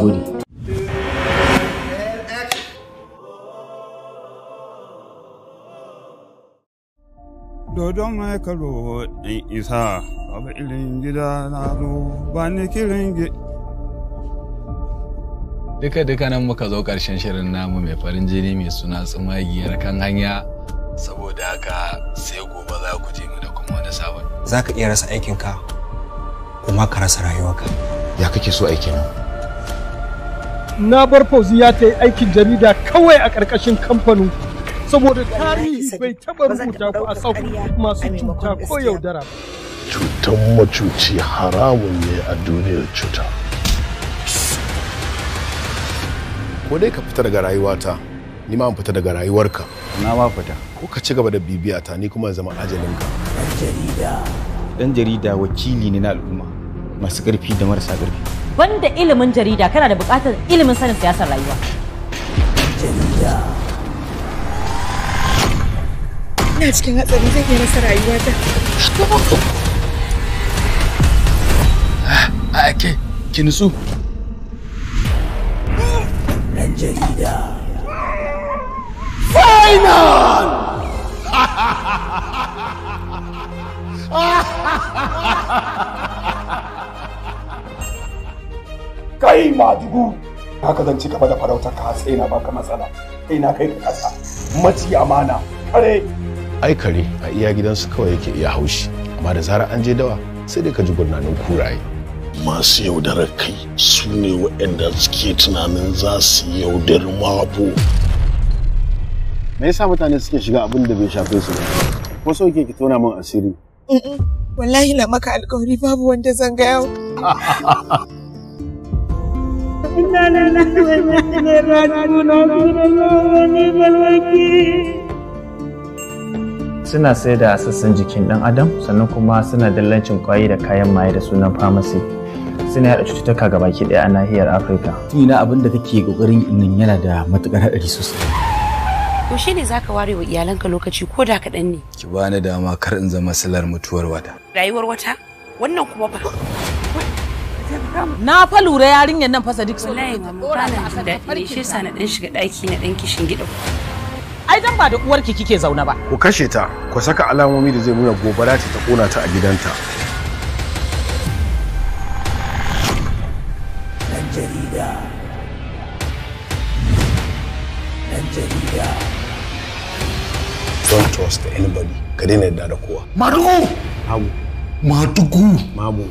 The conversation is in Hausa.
Nagode. Dodon mai karo in isa, babu irin gida na zo ba ni kirin. Duka-duka nan muka zo ƙarshen shirin namu mai farin jini mai suna Tsumagiyar Kan Hanya. Saboda haka sai gobe za ku je mu da kuma wani sabon. Za ka iya rasa aikinka kuma ka rasa rayuwarka. Ya kake so aiki nan? Na bar Fauziya ta yi aikin jarida kawai a ƙarƙashin kamfanin saboda tarihi bai taɓa rubuta ku a tsaku masu cuta ko yaudara ba. Cutan macuci haramun ne a duniyar cuta. Ko dai ka fita daga rayuwata, ni ma fita daga rayuwarka. Na ma fita. Ko ka ci gaba da bibiyata, ni kuma zama ajalinka. Dan jarida wakili ne na al'umma, masu ƙarfi da marasa ƙarfi. Banda ilimin jarida kana da buƙatar ilimin sanin siyasar rayuwa. Ina cikin hatsari, zan iya rasa rayuwata. A ke, ki nutsu. Dan jarida. Final! Kai Madugu, haka zan ci gaba da farautar ka sai na baka matsala. Kai na kai ka kasa. Maci amana, kare. Ai kare a iya gidansu kawai yake iya haushi, amma da zarar an je dawa sai dai ka ji gurnanin kuraye. Masu yaudarar kai su ne waɗanda suke tunanin za su yaudari mabo. Me yasa mutane suke shiga abin da bai shafe su ba? Ko so ki tona min asiri? Wallahi na maka alƙawari babu wanda zan ga yau. Inna lillahi wa inna ilaihi raji'un. Suna sai da sassan jikin ɗan adam, sannan kuma suna dillancin kwayi da kayan maye da sunan pharmacy. Suna yaɗa cututtuka gabaki ɗaya a nahiyar Afirka. Ina abin da kake kokarin nan yana da matukar haɗari sosai. Yaushe ne zaka ware wa iyalanka lokaci ko da kaɗan ne? Ki bani dama kar in zama silar mutuwar wata. Rayuwar wata? Wannan kuma fa. Na fa lura yarinyar nan fa Sadiq so. Wallahi mama ba na jin daɗi shi yasa na ɗan shiga ɗaki na ɗan kishin gida. Ai dan ba da uwarki kike zaune ba. Ku kashe ta, ku saka alamomi da zai nuna gobara ce ta kona ta a gidanta. Dan jarida. Dan jarida. Don't trust anybody. Ka daina yarda da kowa. Madugu! Mamu. Madugu! Mamu.